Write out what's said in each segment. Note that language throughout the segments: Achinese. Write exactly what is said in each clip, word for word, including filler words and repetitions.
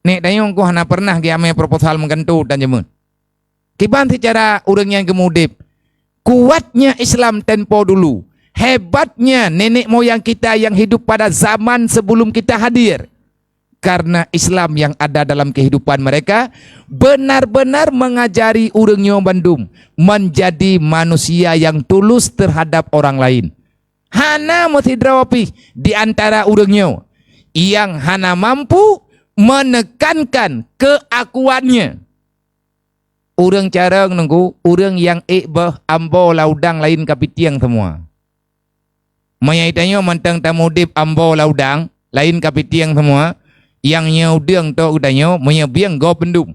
Nek tanyoe ku hana pernah geujak mé proposal meugantung dan jameun. Kiban seucara ureuëng nyang geumudeb. Kuatnya Islam tempo dulu. Hebatnya nenek moyang kita yang hidup pada zaman sebelum kita hadir. Karena Islam yang ada dalam kehidupan mereka benar-benar mengajari ureuëng nyoe bandum menjadi manusia yang tulus terhadap orang lain. Hana meusidroe pih di antara ureuëng nyoe nyang hana mampu menekankan keakuannya. Ureuëng carông nunggu, ureuëng nyang ék boh ambo laudang laén ka pitieng seumua. Meunyoe tanyoe mantong tamudeb ambo laudang laén ka pitieng seumua, nyang nyoe udeueng tok geutanyoe meunyoe bieng gob bandum.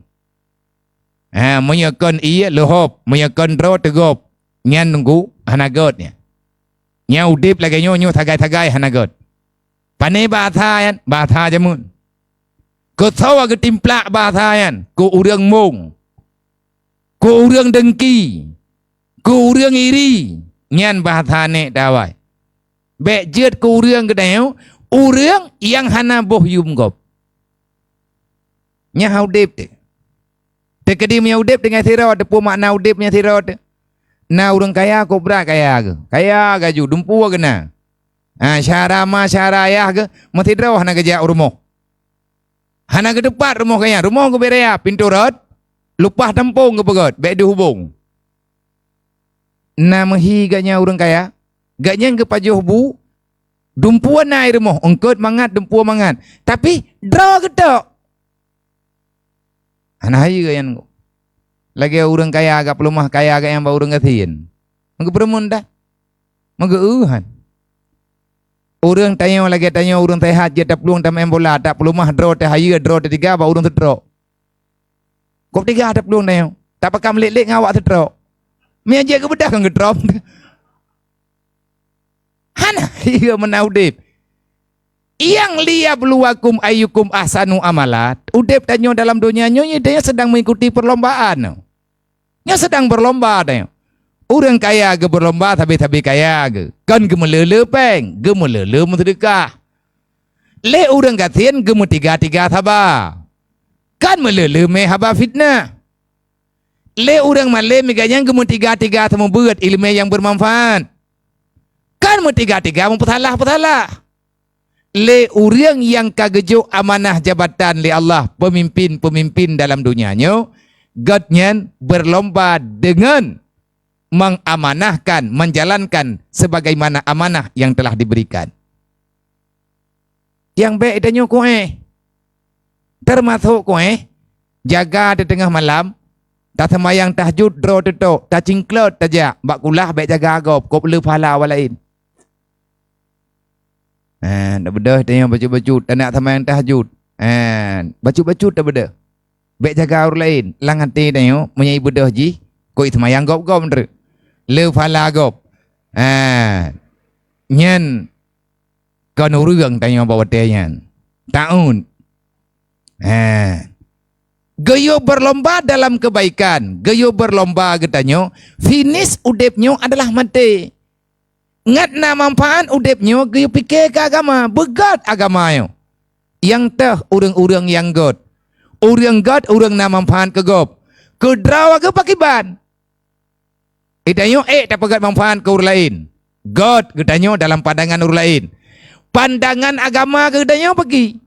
Ha, meunyoe kon ié leuhop, meunyoe kon droe teugob, nyan nunggu hana gét nyan. Nyang udeb lagée nyoe, nyoe sagai-sagai hana gét. Pane bahasa nyan, bahasa jameun. Keu soe geutimplak bahasa nyan? Keu ureuëng mong, keu ureuëng dengki, keu ureuëng iri, nyan bahasa nek dawai. Bék jeuet keu ureuëng geutanyoe, ureuëng nyang hana boh yum gob. Nyan udeb teuh. Teukeudi meunyoe udeb deungon sidroe, teupeue makna udeb meunyoe sidroe teuh? Na ureuëng kaya kok brat kaya geuh. Kaya gaju, dumpeue geuh na. Ha, syara ma syara ayah geuh, meusidroe hana geujak u rumoh. Hana geuteupat rumoh geuh nyan, rumoh geubri raya, pintoe rot, leupah tampông geupeugét, bék deuh hubong. Na meuhi geuh nyan ureuëng kaya, geuh nyan geupajoh bu, dumpeue na i rumoh, eungkôt mangat, dumpeue mangat. Tapi, droe geutok. Hana hayeue nyan. Lagée ureuëng kaya agak peuleumah kaya agak nyang bak ureuëng gasien. Meugeupeurumun dah. Meugeuyue han. Ureuëng tanyoe lagée tanyoe ureuëng seuhat jeuet taplueng tameu'en bola, tapeuleumah droe teuh hayeue, droe teuh tiga bak ureuëng seutrok. Kok tiga taplueng tanyoe, tapakam lét-lét ngon awak seutrok. Meunyoe jeuet geubeudôh kon geutrok. Hana ié meunan udeb. Nyang liyabluwakum ayyukum ahsanu amala. Udeb tanyoe dalam donya nyoe, nyoe tanyoe sedang mengikuti perlombaan. Nyoe sedang berlomba tanyoe. Ureuëng kaya geuh berlomba sabe-sabe kaya geuh. Kon geumeuleu-leu péng, geumeuleu-leu meuseudeukah. Lé ureuëng gasien geumeutiga-tiga saba. Kon meuleu-leu mé haba fitnah. Lé ureuëng malém geuh nyan geumeutiga-tiga seumeubeuet iéleumé nyang beumanfaat. Kon meutiga-tiga meupeusalah-peusalah. Lé ureuëng nyang ka geujok amanah jabatan lé Allah peumimpin-peumimpin dalam donya nyoe, gobnyan beurlomba deungon mengamanahkan, menjalankan sebagaimana amanah yang telah diberikan. Nyang bék tanyoe kuéh, teumasok kuéh jaga di teungoh malam, taseumayang tahajud droe teutok, tacingklot tajak bak kulah bék jaga gob, kop le pahala awak laén. Eh, tabeudôh tanyoe bacut-bacut, tanak seumayang tahajud. Eh, bacut-bacut tabeudôh. Bék jaga ureuëng laén, lam até tanyoe meunyoe ibeudôh jih, kok iseumayang gob-gob treuk. Le pahala gob. Eh, nyan kon ureuëng tanyoe bak watée nyan. Taun. Eh. Geuyue beurlomba dalam keubaikan, geuyue beurlomba geutanyoe, finish udeb nyoe adalah maté. Ngat na manfaat udeb nyoe geuyue pike keu agama, beugét agama nyoe. Nyang teuh ureuëng-ureuëng nyang gét. Ureuëng gét ureuëng na manfaat keu gob. Keu droe geuh pakriban. Geutanyoe ék tapeugét manfaat keu ureuëng laén. Gét geutanyoe dalam pandangan ureuëng laén. Pandangan agama keu geutanyoe peuki.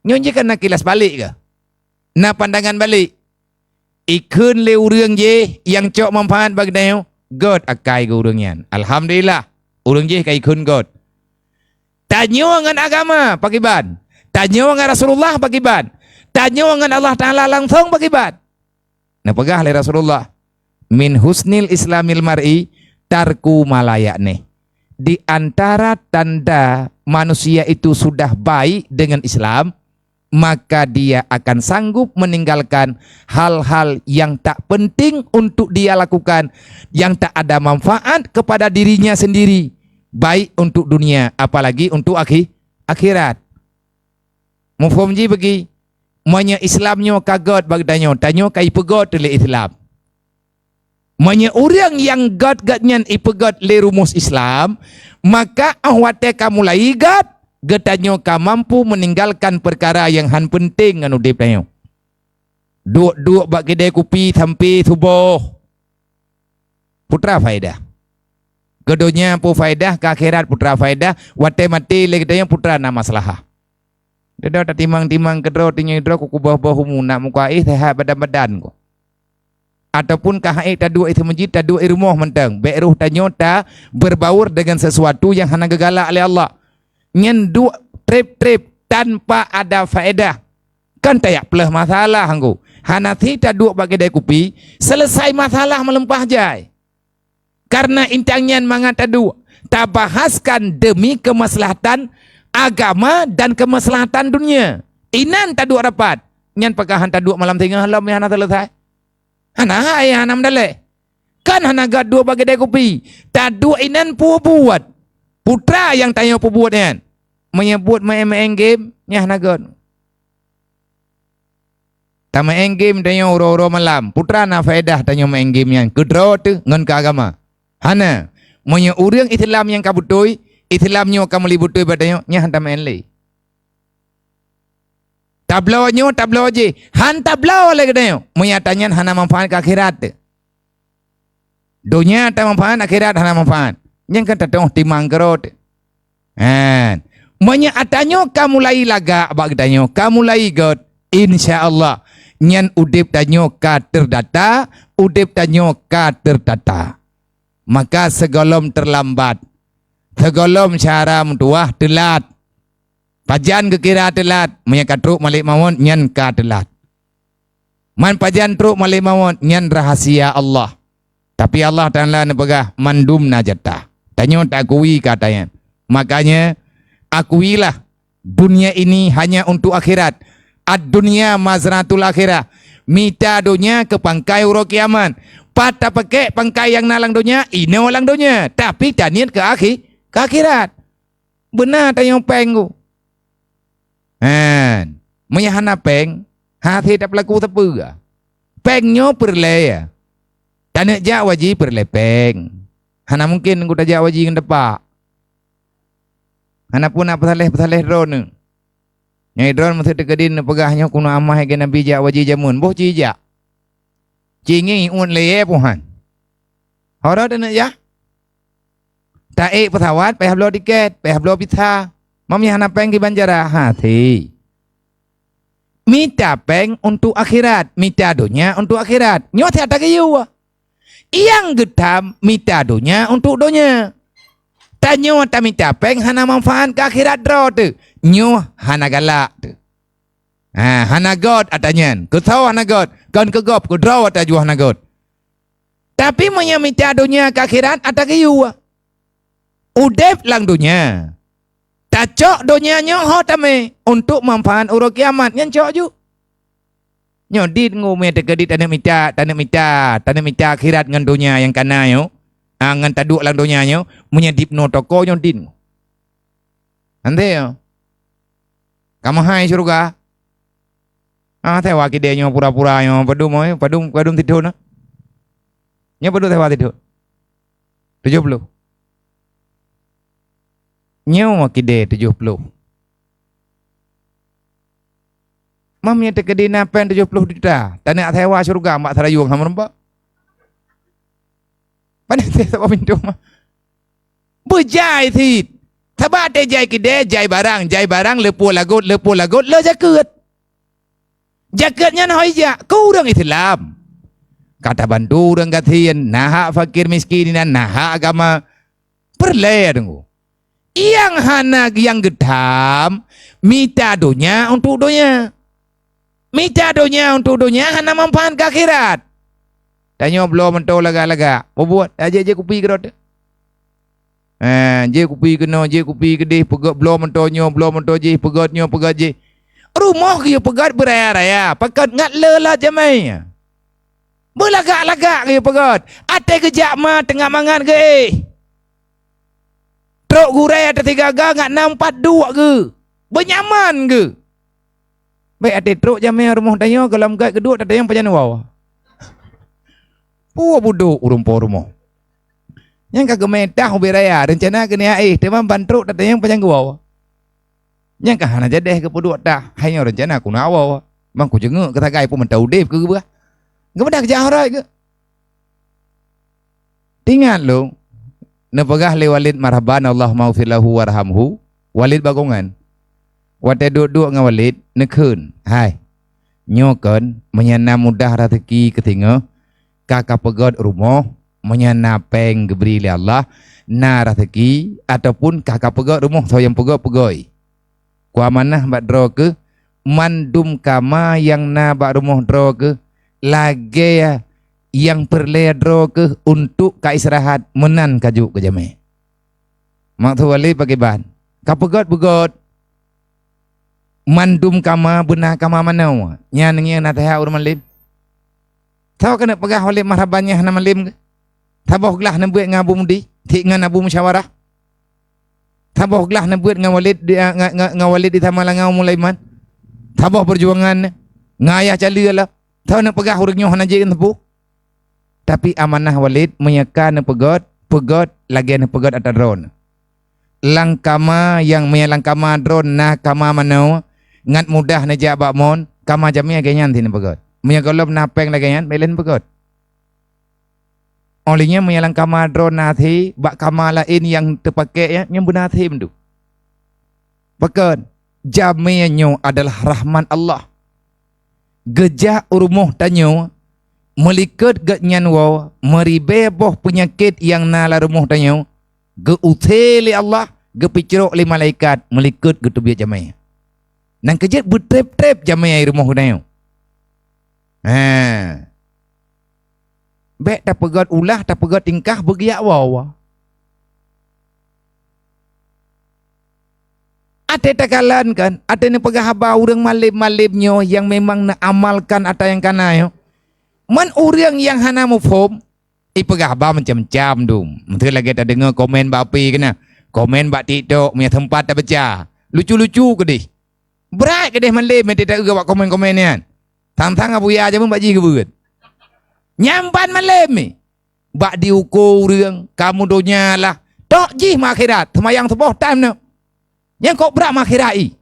Nyoe jih kan na kilas balek geuh. Na pandangan balek. Ikheun lé ureuëng jih nyang cok manfaat bak geutanyoe, gét akai geuh ureuëng nyan. Alhamdulillah, ureuëng jih ka ikheun gét. Tanyoe ngon agama pakriban. Tanyoe ngon Rasulullah pakriban. Tanyoe ngon Allah Taala langsong pakriban. Neupeugah lé Rasulullah, "Min husnil islamil mar'i tarku ma la ya'nih." Di antara tanda manusia itu sudah baik dengan Islam, maka dia akan sanggup meninggalkan hal-hal yang tak penting untuk dia lakukan, yang tak ada manfaat kepada dirinya sendiri, baik untuk dunia, apalagi untuk akhi-, akhirat. Muphom jih bagi, meunyoe Islam nyoe ka gét bak tanyoe, tanyoe ka ipeugét lé Islam. Meunyoe ureuëng nyang gét-gét nyan ipeugét lé rumoh Islam, maka óh watée ka mulai gét, geutanyoe ka mampu meuninggalkan peukara nyang hán peunteng ngon udeb tanyoe. Duek-duek bak kidai kupi sampoe suboh. Putra faedah. Keu donya peue faedah, keu akhirat putra faedah, watée maté lé geutanyoe putra na maslahah. Dudoe tatimang-timang keudroe, teunyoe droe kukuboh-boh umu nak mukaéh seuhat badan-badan ko. Ataupun ka han ék taduek i seumeujid, taduek i rumoh mantong, bék roh tanyoe ta berbaur dengan sesuatu nyang hana geugalak lé Allah. Nyan duek treb-treb tanpa ada faedah. Kan tajak pleuh masalah anggô. Hana si taduek bak kidai kupi, selesai masalah meulimpah jai. Karena intan nyan mangat taduek, tabahaskan demi kemaslahatan agama dan kemaslahatan dunia. Inan taduek rapat, nyan pakon han taduek malam singoh lom nyang hana selesai. Hana hai hana meudalek. Kan hana gét duek bak kidai kupi. Taduek inan peue buet. Putra nyang tanyoe peubuet nyan. Meunyoe buet meu'en-meu'en game, nyan hana gét. Tameu'en game tanyoe uroe-uroe malam. Putra na faedah tanyoe meu'en game nyan. Keudroe teuh ngon keu agama. Hana. Meunyoe ureuëng Islam nyang ka beutôi, Islam nyoe ka meuli beutôi bak tanyoe, nyan han tameu'en lé. Tabloe nyoe, tabloe jih. Han tabloe lé geutanyoe. Meunyoe ata nyan hana manfaat keu akhirat teuh. Donya tamanfaat, akhirat hana manfaat. Nyan kan tateungoh timang keurot. Han. Meunyoe ata nyoe ka mulai lagak bak geutanyoe, ka mulai gét, insya Allah, nyan udeb tanyoe ka terdata, udeb tanyoe ka tertata. Maka sigohlom teulambat, sigohlom syedara meutuwah teulat. Pajan geukira teulat? Meunyoe ka trok malek mawöt, nyan ka teulat. Man pajan trok malek mawöt, nyan rahasia Allah. Tapi Allah Taala neupeugah, mandum na jatah. Tanyoe taakui kata nyan. Makanya, akuilah, dunia ini hanya untuk akhirat. Ad-dunya mazratul akhirah. Mita donya keu pangkai uroe kiamat. Pat tapakék pangkai nyang na lam donya, inoe lam donya. Tapi taniet keu akhi-, keu akhirat. Beuna tanyoe péng ku. Han, meunyoe hana péng, hase tapeulaku sapeue. Péng nyoe peureulée ya. Taneuk jak u haji peureulée péng. Hana mungken ku tajak u haji ngon tepak. Hana peue na peusaléh-peusaléh droeneuh. Nyang droeneuh meuseuti keudin neupeugah nyoe keunoe amah lagée Nabi jak u haji jameun. Boh ci jak. Ci ngieng iuet lé yée pohan. Horo taneuk jak. Taék peusawat payah bloe tiket, payah bloe visa. Meunyoe hana péng kiban cara, hase. Mita péng untuk akhirat, mita donya untuk akhirat. Nyoe siat tageuyue. Nyang geutam mita donya untuk donya. Tanyoe tamita péng hana manfaat keu akhirat droe teuh. Nyoe hana galak teuh. Ha, hana gét ata nyan. Keu soe hana gét? Kon keu gob, keu droe ata jih hana gét. Tapi meunyoe mita donya keu akhirat, ata geuyue. Udeb lam donya. Tacok donya nyoe ho tamé untuk manfaat uroe kiamat, nyan cok ju. Nyoe dit ngu meunyoe teukeudit taneuk mita, taneuk mita, taneuk mita akhirat ngon donya nyang kana nyoe, a, ngon taduek lam donya nyoe, meunyoe dipeunoh toko nyoe dit ngu. Anté nyoe. Ka meuhai syeuruga. Ah, sewa kidée nyoe pura-pura nyoe, padum, eh, padum, padum sidhon, ah. Nyoe padum sewa sidhon? Tujoh ploh. Nyoe kidée tujoh ploh. Mam nyoe teukeudi na péng tujoh ploh juta. Taneuk sewa syeuruga bak seurayueng hana meureumpok. Pane teuh sabab pintoe mah. Beujai cit. Sabab watée jai kidée, jai barang, jai barang, leupô lagot, leupô lagot, le jakeuet. Jakeuet nyan ho ijak keu ureuëng Islam. Ka tabantu ureuëng gasien, na hak fakir miskin inan, na hak agama. Peureulée deungoe. Nyang hana nyang geutam, mita donya untuk donya. Mita donya untuk donya hana manfaat keu akhirat. Tanyoe bloe meuntô lagak-lagak, peubuet, jeuet-jeuet kupi keudroe teuh. Eh, jeuet kupi keunoe, jeuet kupi keudeh, peugét bloe meuntô nyoe, bloe meuntô jih, peugét nyoe, peugét jih. Rumoh geuyue peugét beuraya-raya, pakon ngat le lat jamé. Beulagak-lagak geuyue peugét, até geujak ma teungoh mangat geuéh. Trok gurée ateueh sigaga ngat na pat duek geuh. Beunyaman geuh. Bék até trok jamé rumoh tanyoe gohlom gét geuduek tatanyong pajan woe. Peue budok ureuëng po rumoh. Nyang ka geumé tah ubé raya, reuncana keuneuk éh, teuma ban trok tatanyong pajan geuwoe. Nyang ka hana jadeh geupeuduek tah, hai nyoe reuncana keuneuk awoe. Mang kujeungeuk keu sagai pun mantong udeb keu geubeurah. Geubeurah keujak horot geuh. Teuingat lôn, neupeugah lé Walid Marhaban, "Allahummaghfir lahu warhamhu," Walid Bagongan. Watée duek-duek ngon Walid, neukheun, "Hai, nyoe kon, meunyo na mudah raseuki keu singoh, ka kapeugét rumoh, meunyo na péng geubri lé Allah, na raseuki, ataupun ka kapeugét rumoh, soe nyang peugét, peugét." Kuamanah bak droe keuh mandum kama nyang na bak rumoh droe keuh, lagée nyang peureulée droe keuh untuk ka istirahat, meunan ka jok keu jamé. Maksud Walid pakriban? Ka peugét-peugét. Mandum kama beuna kama manoe. Nyan ngieng naseuhat ureuëng malém. Soe keuneuk peugah Walid Marhaban nyan hana malém keuh? Saboh glah neubeuet ngon Abu Mudi, cit ngon Abu Musyawarah. Saboh glah neubeuet ngon Walid di, ngon, ngon, ngon Walid di Samalanga Mulaiman. Saboh peujuangan nyan. Ngon Ayah Caleue lah. Soe keuneuk peugah ureuëng nyoe hana jeuet ngon sapeue? Tapi amanah Walid meunyo ka neupeugét, peugét lagée neupeugét atra droeneuh. Lam kama nyang meunyo lam kama droeneuh na kama manoe, ngat mudah neujak bak mon, kama jamé lagée nyan cit neupeugét. Meunyo gohlom na péng lagée nyan, bék lé neupeugét. Óh lheueh nyan meunyo lam kama droeneuh na até, bak kama laén nyang teupakék nyan, nyan beuna até mandum. Pakon, jamé nyoe adalah rahmat Allah. Geujak u rumoh tanyoe, meulikot geuhnyan woe, meuribée boh peunyakét nyang na lam rumoh tanyoe, geu-use lé Allah, geupicrok lé malaikat, meulikot geuteubiet jamé. Nyang keujeuet beutreb-treb jamé i rumoh tanyoe. He. Bék tapeugét ulah, tapeugét tingkah, beugiak woe. Até takalon kan, até neupeugah haba ureuëng malém-malém nyoe nyang memang neuamalkan atra nyang kana nyoe. Man ureuëng nyang hana muphom, ipeugah haba macam-macam dum. Miseu lagée tadeungoe komen bak api keunan, komen bak TikTok, meunyo sempat tabaca. Lucu-lucu keudeh. Brat keudeh malém nyang teuka bak komen-komen nyan. Sang-sang Abuya jameun bak jih geubeuet. Nyan ban malém mi. Bak diuko ureuëng, kamoe donya lah. Tok jih meuakhirat, seumayang suboh tam nyoe. Nyang kok brat meuakhirat i.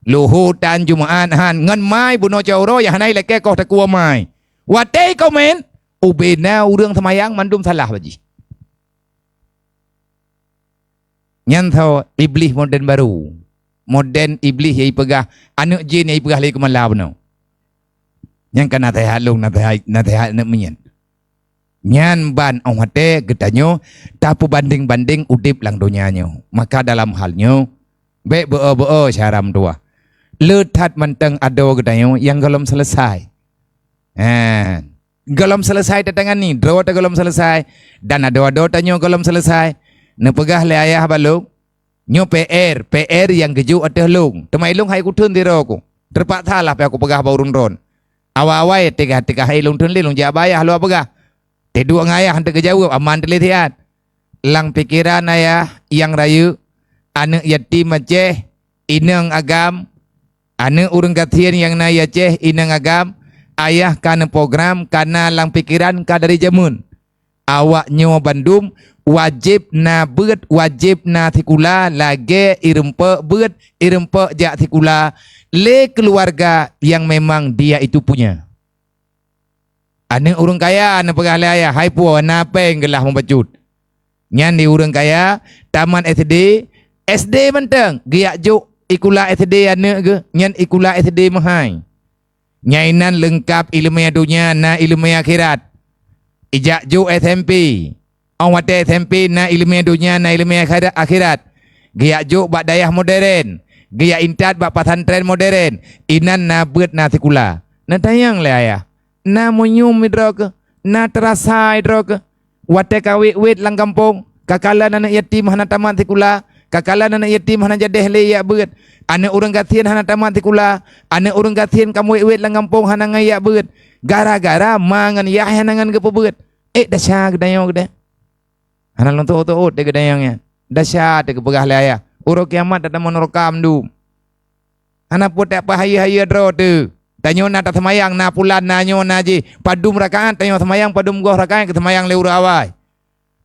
Luhô tan Jumaat han ngon mai bunoe cot uroe nyang hana ilakée koh takue mai. Watée komen, ubena ureuëng seumayang mandum salah bak jih. Nyan tho Iblih modern baru. Modern Iblih nyang ipeugah, aneuëk jén nyang ipeugah lé keumala bunoe. Nyang ka naseuhat lôn, naseuhat, naseuhat aneuëk meunyan. Nyan ban óh watée geutanyoe tapeubandeng-bandeng udeb lam donya nyoe. Maka dalam hal nyoe, bék beu-o-beu-o syedara meutuwah. Le that mantong adoe geutanyoe nyang gohlom seuleusai. Hán. Gohlom seuleusai tatangani, droe ta gohlom seuleusai, dan adoe-adoe tanyoe gohlom seuleusai. Neupeugah lé ayah bak lôn, nyoe P R, P R nyang geujok ateueh lôn. Teuma ilôn hai kutheun sidroe ku. Teupaksa lah pih aku peugah bak ureuëng droen. Awai-awai teugah-teugah hai lôn theun lé lôn jak bak ayah lôn peugah. Teuduek ngon ayah hana geujaweueb, aman teulé siat. Lam pikeran ayah nyang rayeuk, aneuëk yatim Aceh, inong agam, aneuëk ureuëng gasien nyang na i Aceh inong agam, ayah ka neuprogram ka na lam pikeran ka dari jameun. Awak nyoe bandum wajéb na beuet, wajéb na sikula lagée ireumpok beuet, ireumpok jak sikula lé keuluwarga nyang memang dia itu punya. Aneuëk ureuëng kaya neupeugah lé ayah, hai po na péng geulah meubacut. Nyan di ureuëng kaya, tamat S D, S D mantong geujak jok sikula S D aneuëk geuh, nyan sikula S D meuhai. Nyan inan leungkab iéleumé donya na iéleumé akhirat. Ijak jok S M P. Óh watée S M P na iéleumé donya na iéleumé akhira-, akhirat. Geujak jok bak dayah modern, geujak intat bak pesantren modern, inan na beuet na sikula. Neutanyong lé ayah, na meunyum droe keuh, na teurasa droe keuh. Watée ka wét-wét lam gampông, ka kalon aneuëk yatim hana tamat sikula, ka kalon aneuëk yatim hana jadeh lé jak beuet, aneuëk ureuëng gasien hana tamat sikula, aneuëk ureuëng gasien ka meuwét-wét lam gampông hana ngon jak beuet, gara-gara ma ngon yah hana ngon geupeubeuet. Ék desya geutanyoe keudeh. Hana lôn teuôt-teuôt lé geutanyoe nyan. Desya teuh geupeugah lé ayah, uroe kiamat tatamong neuraka mandum. Hana peue tapeuhayeue-hayeue droe teuh. Tanyoe na taseumayang, na pulan, na nyoe, na jih. Padum rakaat tanyoe seumayang, padum goh rakaat geuseumayang lé ureuëng awai.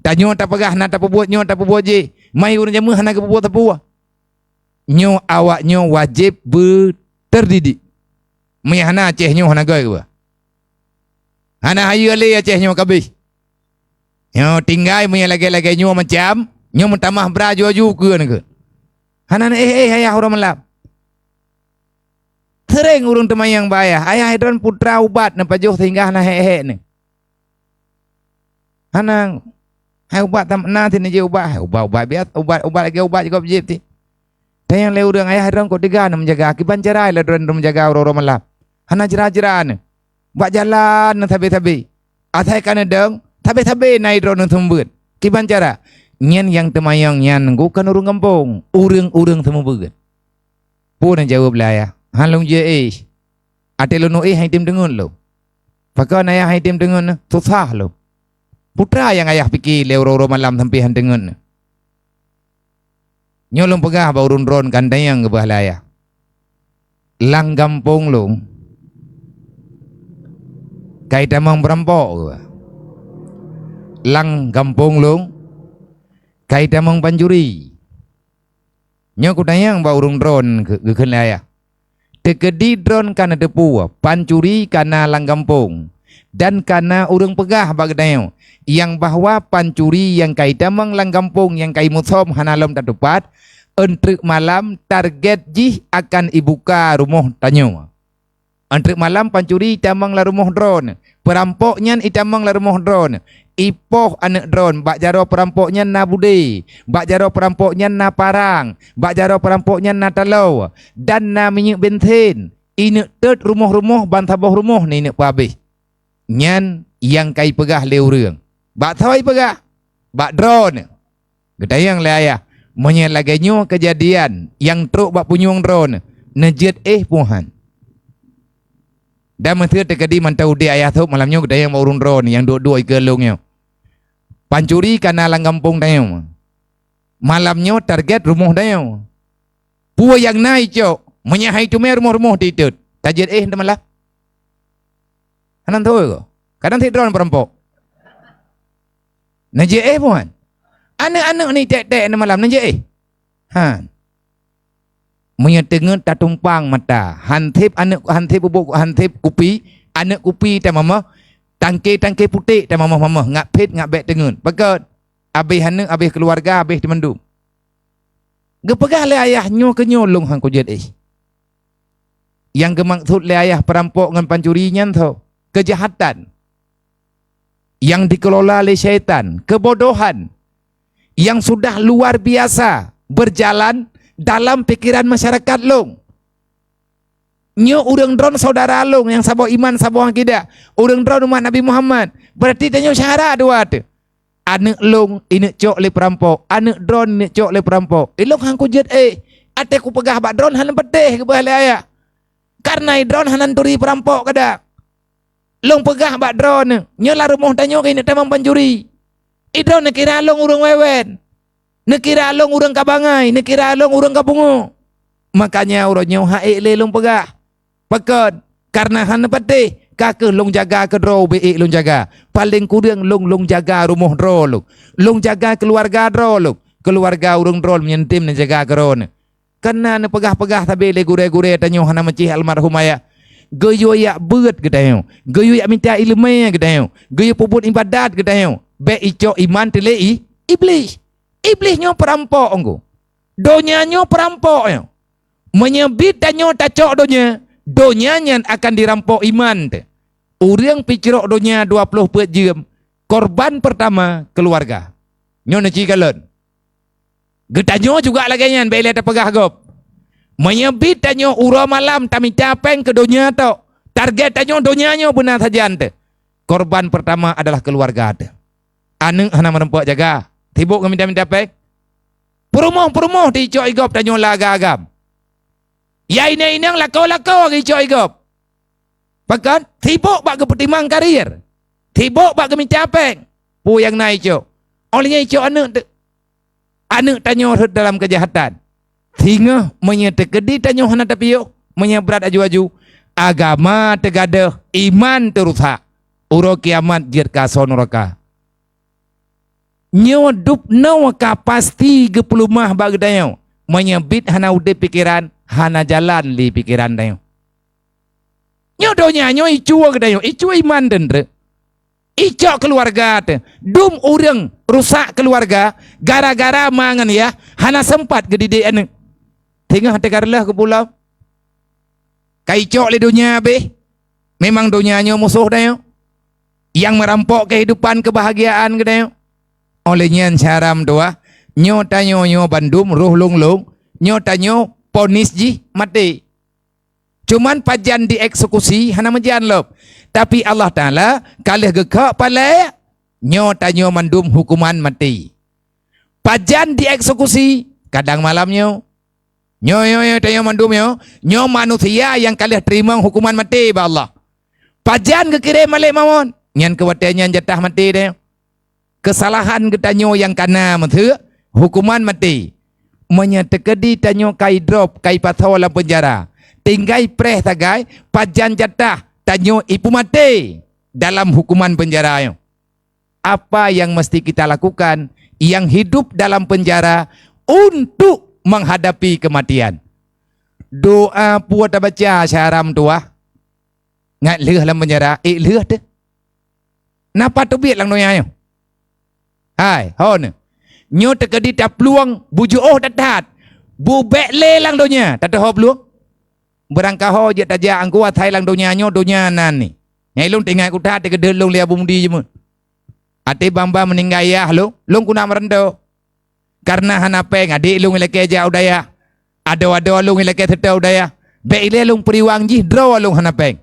Tanyoe tapeugah na tapeubuet nyoe, tapeubuet jih. Mai ureuëng jameun hana geupeubuet sapeue. Nyoe awak nyoe wajéb beuteudidik. Meunyo hana, Aceh nyoe hana göi keubah. Hana hayeue lé Aceh nyoe kabéh. Nyoe tinggai meunyo lagée-lagée nyoe macam, nyoe meutamah bra ju-ju keu nyoe. Hana na éh-éh ayah uroe malam. Seuréng ureuëng teumanyong bak ayah, "Ayah, droen putra ubat neupajoh sehingga hana hék-hék nyoe." Hana, hai ubat tam na sini jih ubat, hai ubat-ubat biasa, ubat-ubat lagée ubat gob jieb ti. Tanyong lé ureuëng, "Ayah, droen kok teuga neumeujaga, kiban cara lé droen neumeujaga uroe-uroe malam?" Hana jra-jra nyoe. Bak jalan nyoe sabe-sabe. Asai ka neudong, sabe-sabe na droen neuseumeubeuet. Kiban cara? Nyan nyang teumanyong nyan kon ureuëng gampông, ureuëng-ureuëng seumeubeuet. Peue neujaweueb lé ayah? "Han lôn jeuet éh. Até lôn éh han tém teungeut lôn." "Pakon ayah han tém teungeut nyoe?" "Susah lôn." "Peue teuma nyang ayah pike lé uroe-uroe malam sampoe han teungeut nyoe?" "Nyoe lôn peugah bak ureuëng droen ka neutanyong keubah lé ayah. Lam gampông lôn ka itamong peurampok keubah. Lam gampông lôn ka itamong pancuri." Nyoe kutanyong bak ureuëng droen, geukheun lé ayah. Teukeudi droen ka neuteupeue pancuri ka na lam gampông, dan ka na ureuëng peugah bak geutanyoe nyang bahwa pancuri nyang ka itamong lam gampông nyang ka imusöm hana lom tatupat, eunteuk malam target jih akan ibuka rumoh tanyoe. Eunteuk malam pancuri itamong lam rumoh droen, peurampok nyan itamong lam rumoh droen, ipoh aneuëk droen, bak jaroe peurampok nyan na budé, bak jaroe peurampok nyan na parang, bak jaroe peurampok nyan na taloe, dan na minyeuk bensin, ineuk tot rumoh-rumoh ban saboh rumoh nyan ineuk peuhabéh. Nyan nyang ka ipeugah lé ureuëng. Bak soe ipeugah? Bak droeneuh. Geutanyong lé ayah, meunyoe lagée nyoe keujadian nyang trok bak punyueng droeneuh, neujeuet éh peue han? Dan meuseuti teukeudi mantong udeb ayah sôk malam nyoe geutanyong bak ureuëng droeneuh nyang duek-duek ikeue lôn nyoe. Pancuri ka na lam gampông tanyoe. Malam nyoe target rumoh tanyoe. Peue nyang na icok, meunyoe han iteumé rumoh-rumoh teutot, tajeuet éh teuma lah. Hana teuh ko. Kadang sit droen peurampok. Neujeuet éh peue han? Aneuëk-aneuëk ni tek-tek ni malam neujeuet éh. Han. Meunyoe teungeut tatumpang mata, han sép aneuëk, han sép bubuk, han sép kupi, aneuëk kupi tamamah, tangke-tangke putéh tamamah-mamah, ngat phét ngat bék teungeut. Pakon? Abéh aneuëk, abéh keuluwarga, abéh teumandum. Geupeugah lé ayah nyoe keu nyoe lôn han kujeuet éh. Nyang geumaksud lé ayah peurampok ngon pancuri nyan tho, keujahatan nyang dikelola lé syaitan, keubodohan nyang sudah luar biasa beujalan dalam pikeran masyarakat lôn. Nyoe ureuëng droen syedara lôn nyang saboh iman saboh akidah, ureuëng droen umat Nabi Muhammad, beurati tanyoe syedara dua teuh. Aneuëk lôn ineuk cok lé peurampok, aneuëk droen ineuk cok lé peurampok. Ilôn han kujeuet éh, até kupeugah bak droen hana patéh keubah lé ayah. Kareuna droen hana turi peurampok kadang. Lôn peugah bak droen, nyoe lam rumoh tanyoe keuneuk tamong pancuri. Droen neukira lôn ureuëng wewen. Neukira lôn ureuëng ka bangai, neukira lôn ureuëng ka pungo. Makanya uroe nyoe han ék lé lôn peugah. Pakon? Kareuna hana patéh, ka kheueh lôn jaga keudroe ubé ék lôn jaga. Paleng kureueng lôn, lôn jaga rumoh droe lôn. Lôn jaga keuluwarga droe lôn. Keuluwarga ureuëng droe meunyoe tem neujaga keudroe. Kareuna neupeugah-peugah sabe lé gurée-gurée tanyoe hana meucéh almarhum ayah. Geuyue yak beuet geutanyoe. Geuyue yak mita iéleumé geutanyoe. Geuyue peubuet iébadat geutanyoe. Bék icok iman teulé i, Iblih. Iblih nyoe peurampok engko. Donya nyoe peurampok nyoe. Meunyoe bit tanyoe tacok donya, donya nyan akan dirampok iman teuh. Ureuëng picrok donya dua ploh peuet jeuem, korban peurtama keuluwarga. Nyoe neuci kalon. Geutanyoe juga lagée nyan bék lé tapeugah gob. Meunyoe bit tanyoe uroe malam tamita péng keu donya tok, target tanyoe donya nyoe beuna sajan teuh. Korban peurtama adalah keuluwarga teuh. Aneuëk hana meurumpok jaga, sibok ngon mita-mita péng. Peurumoh-peurumoh teuicok igob tanyoe lam agam-agam. Ya inong-inong lakoe-lakoe geuicok igob. Pakon? Sibok bak geupeutimang karier. Sibok bak geumita péng. Peue nyang na icok? Óh lheueh nyan icok aneuëk teuh. Aneuëk tanyoe rhot dalam keujahatan. Singoh meunyoe teukeudi tanyoe hana tapiôh, meunyoe brat aju-aju, agama teugadôh, iman teurusak. Uroe kiamat jeuet keu asoe nuraka. Nyoe dubnoe ka pasti geupeuleumah bak geutanyoe. Meunyoe bit hana udeb pikeran, hana jalan lé pikeran tanyoe. Nyoe donya nyoe icue geutanyoe, icue iman teuntreuk. Icok keuluwarga teuh. Dum ureuëng rusak keuluwarga gara-gara ma ngon yah hana seumpat geudidik aneuëk. Teungoh teuka reuloh keu pulo. Ka icok lé donya abéh. Memang donya nyoe musoh tanyoe, nyang meurampok keuhidupan keubahagiaan geutanyoe. Óh lheueh nyan, syedara meutuwah, nyoe tanyoe nyoe bandum roh lôn-lôn, nyoe tanyoe ponis jih maté. Cuman pajan dieksekusi hana meujan lom. Tapi Allah Taala ka lheueh geukheun palée, nyoe tanyoe mandum hukuman maté. Pajan dieksekusi, kadang malam nyoe. Nyoe, nyoe, nyoe, tanyoe mandum nyoe, nyoe manusia nyang ka lheueh teurimong hukuman maté bak Allah. Pajan geukirém malaikat maut, nyan keu watée nyan jatah maté tanyoe. Keusalahan geutanyoe nyang kana meuseuk, hukuman maté. Meunyoe teukeudi tanyoe ka idrop, ka ipasoe lam peunjara, tinggai preh sagai pajan jatah tanyoe ipeumaté dalam hukuman peunjara nyoe. Apa yang mesti kita lakukan yang hidup dalam penjara untuk menghadapi kematian? Doa peue tabaca, syedara meutuwah? Ngat lheueh lam peunjara, ék lheueh teuh. Napa teubiet lam donya nyoe? Hai, ho neuh. Nyoe teukeudi taplueng bujoh that-that. Bubek lé lam donya, tateuho plueng. Beurangkaho jeuet tajak angku asai lam donya nyoe, donya nan ni. Nyang ilôn teuingat kutat teukeudeuh lôn lé Abu Mudi jeumeuet. Até bang-bang meuninggai yah lôn, lôn keuneuk meuranto. Kareuna hana péng, adék lôn ilakée jak u dayah. Adoe-adoe lôn ilakée seutôt u dayah. Bék ilée lôn peuriwang jih droe lôn hana péng.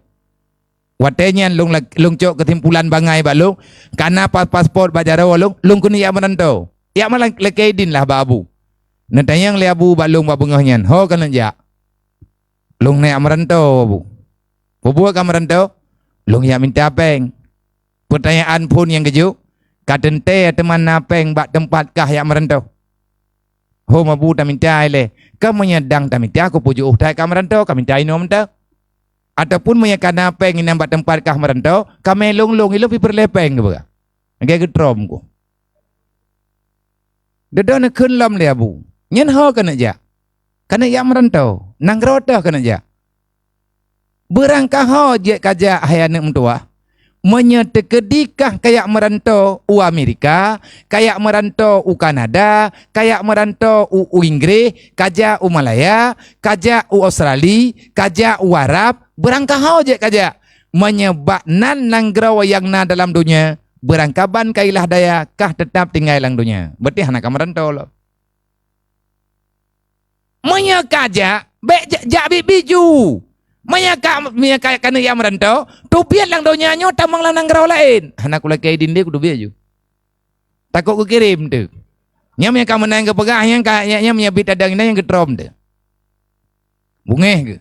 Watée nyan lôn la-, lôn cok keusimpulan bangai bak lôn, kana pas-, paspot bak jaroe lôn, lôn keuneuk jak meuranto. Jak malam lakée idin lah bak Abu. Neutanyong lé Abu bak lôn bak beungoh nyan, "Ho keuneuk jak?" "Lôn neujak meuranto, Abu." "Peue buet ka meuranto?" "Lôn jak minta péng." "Peutanyaan phon nyang geujok, ka teuntée teuma na péng bak teumpat kah jak meuranto?" "Hom Abu taminta ilée, ka meunyoe dang taminta keupeue jiôh that ka meuranto, ka minta inoe mantong. Ataupun meunyoe ka na péng inan bak teumpat kah meuranto, ka mé lôn-lôn ilôn pih peureulée péng keupeue?" Lagée geutrom ku. Dudoe neukheun lom lé Abu, "Nyan ho keuneuk jak?" "Keuneuk jak meuranto, nanggroe teuh keuneuk jak." "Beurangkaho jeuet kajak hai aneuëk meutuwah, meunyoe teukeudi kah kajak meuranto u Amerika, kajak meuranto u Kanada, kajak meuranto u, u Inggréh, kajak u Malaya, kajak u Australia, kajak u Arab, beurangkaho jeuet kajak. Meunyoe bak nan nanggroe nyang na dalam donya, beurangkaban kailah daya kah teutab tinggai lam donya, beuteh hana ka meuranto lom." Meunyoe ka jak, bék ja-, jak biet-biet ju. Meunyoe ka, meunyoe ka, ka neujak meuranto, teubiet lam donya nyoe tamong lam nanggroe laén. Hana kulakée idin lé kuteubiet ju. Takot geukirém teuh. Nyan meunyoe ka meunan geupeugah, nyan ka, nyan, nyan meunyoe biet tadong inan nyan geutrom teuh. Beungéh geuh.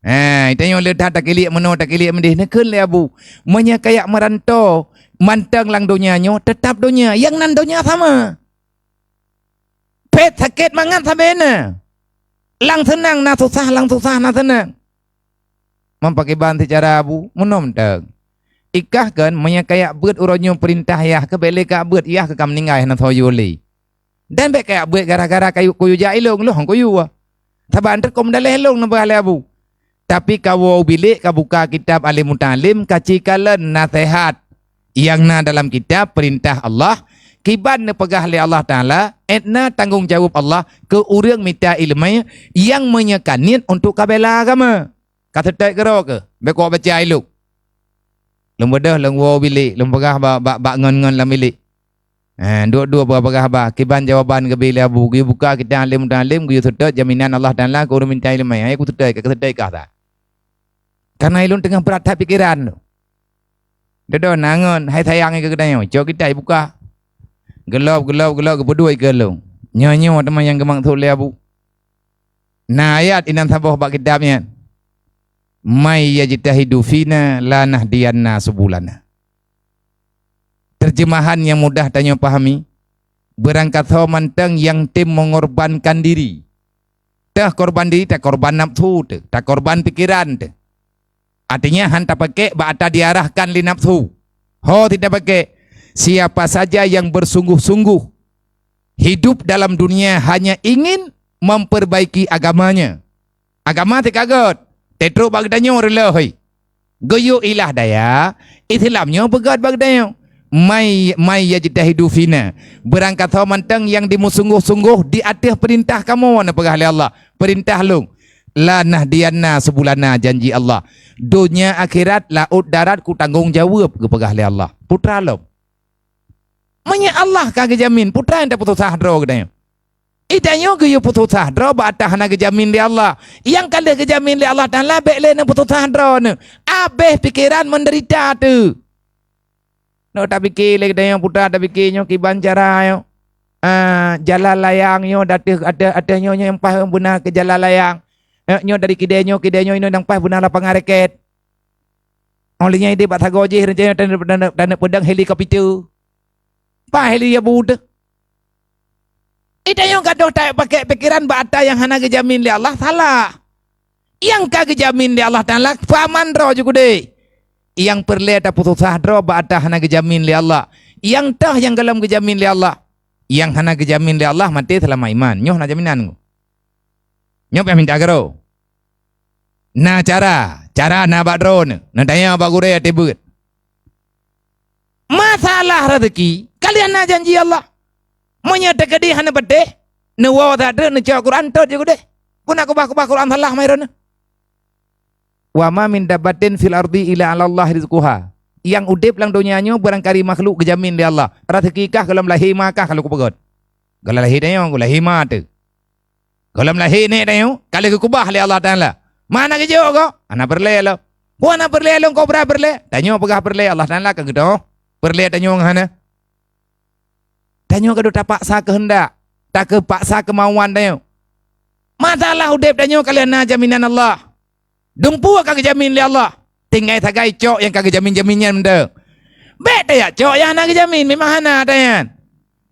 Ha, tanyoe le that takiliek meunoe, takiliek meudéh, neukheun lé Abu. Meunyoe kajak meuranto mantong lam donya nyoe, teutab donya, nyang nan donya sama. Pét sakét mangat sabe na. Lam seunang na susah, lam susah na seunang. Meupakriban seucara Abu, meunoe mantong. Ikah kon, meunyoe kajak beuet uroe nyoe peurintah yah keuh bék lé kajak beuet, yah keuh ka meuninggai hana soe yue lé. Dan bék kajak beuet gara-gara kayue kuyue jak ilôn, lôn hana kuyue. Saban teuk keu meudaleh lôn neupeugah lé Abu. Tapi kawoe u bilék kabuka kitab Alim Muta'alim kacikalon naseuhat nyang na dalam kitab peurintah Allah, kiban neupeugah lé Allah Taala, étna tanggong jaweueb Allah keu ureuëng mita iéleumé nyang meunyoe ka niet untuk kabéla agama. Ka seutôt keudroe keuh, bék kajak baca ilok. Lôn beudôh lôn woe u bilék, lôn peugah bak, bak, bak ngon-ngon lam bilék. Ha, duek-duek peugah-peugah haba, kiban jawaban geubri lé Abu, geuyue buka kitab Alim Muta'alim, geuyue seutôt jaminan Allah Taala keu ureuëng mita iéleumé. Hai kuseutôt, ka kuseutôt kah that. Kareuna ilôn teungoh brat that pikeran. Dudoe na ngon, hai sayang keu geutanyoe, cok kitab ibuka. Geulop, geulop, geulop, geupeuduek keu lôn. Nyoe, nyoe teuma nyang geumaksud lé Abu. Na ayat inan saboh bak kitab nyan. "May yajtahidu fina lanahdiyanna subulana." Terjemahan nyang mudah tanyoe pahami, beurangkasoe mantong nyang tem mengorbankan diri. Teuh korban diri, takorban nafsu teuh, takorban pikeran teuh. Artinya, han tapakék bak ata diarahkan lé nafsu. Ho sit tapakék, siapa saja yang bersungguh-sungguh hidup dalam dunia hanya ingin memperbaiki agamanya. Agama teuka gét, teutrok bak geutanyoe reuloh hai. Geuyue ilah daya, Islam nyoe beugét bak geutanyoe. Mai, mai yajtahidu fina. Beurangkasoe mantong nyang dimeusunggoh-sunggoh di ateueh peurintah kamoe neupeugah lé Allah. Peurintah lôn. La nahdiyanna subulana janji Allah. Donya akhirat, laôt darat kutanggong jaweueb geupeugah lé Allah. Putra lom. Meunyoe Allah ka geujamin, putra nyang tapeususah droe geutanyoe. Geutanyoe geuyue peususah droe bak ata hana geujamin lé Allah. Nyang ka lheueh geujamin lé Allah Taala bék lé neupeususah droeneuh. Abéh pikeran meudeurita teuh. Nyoe tapike lé geutanyoe putra tapike nyoe kiban cara nyoe. Ah, jalan layang nyoe ateueh, ateueh, ateueh nyoe, nyoe nyang paih beuna keu jalan layang. Eh, nyoe dari kidée nyoe, kidée nyoe, nyoe nyang paih beuna lapangan raket. Óh lheueh nyan idéh bak sagoe jih, rencana taneuk, taneuk, taneuk peudong helikopter. Paih lé ya bu teuh. Geutanyoe gadôh tapakée pikeran bak ata nyang hana geujamin lé Allah, salah. Nyang ka geujamin lé Allah Taala, paman droe ju keudeh. Nyang peureulée tapeususah droe bak ata hana geujamin lé Allah. Nyang toh nyang gohlom geujamin lé Allah. Nyang hana geujamin lé Allah maté seulama iman. Nyoe hana jaminan. Nyoe payah minta keudroe. Na cara, cara na bak droeneuh, neutanyong bak gurée até beuet. Masalah raseuki, ka lheueh na janji Allah. Meunyoe teukeudi hana patéh, neuwoe that treuk neucok Quran tot ju keudeh. Peue na keubah-keubah Quran salah mai droeneuh. Wa ma min dabbatin fil ardi illa 'alallahi rizquha. Nyang udeb lam donya nyoe beurangkali makhluk geujamin lé Allah. Raseuki kah gohlom lahé ma kah ka lheueh kupeugét. Gohlom lahé tanyoe, gohlom lahé ma teuh. Gohlom lahé nèk tanyoe, ka lheueh geukeubah lé Allah Taala. Ma na geujok gob? Hana peureulée lom. Peue hana peureulée lom, kobra peureulée? Tanyoe peugah peureulée, Allah Taala ka geudoh. Peureulée tanyoe ngon hana. Tanyoe ka deuh tapaksa keuheundak, takeupaksa keumauan tanyoe. Masalah udeb tanyoe ka lheueh na jaminan Allah. Dumpeue ka geujamin lé Allah. Tinggai sagai cok nyang ka geujamin-jamin nyan meudo. Bék tajak cok nyang hana geujamin, memang hana ata nyan.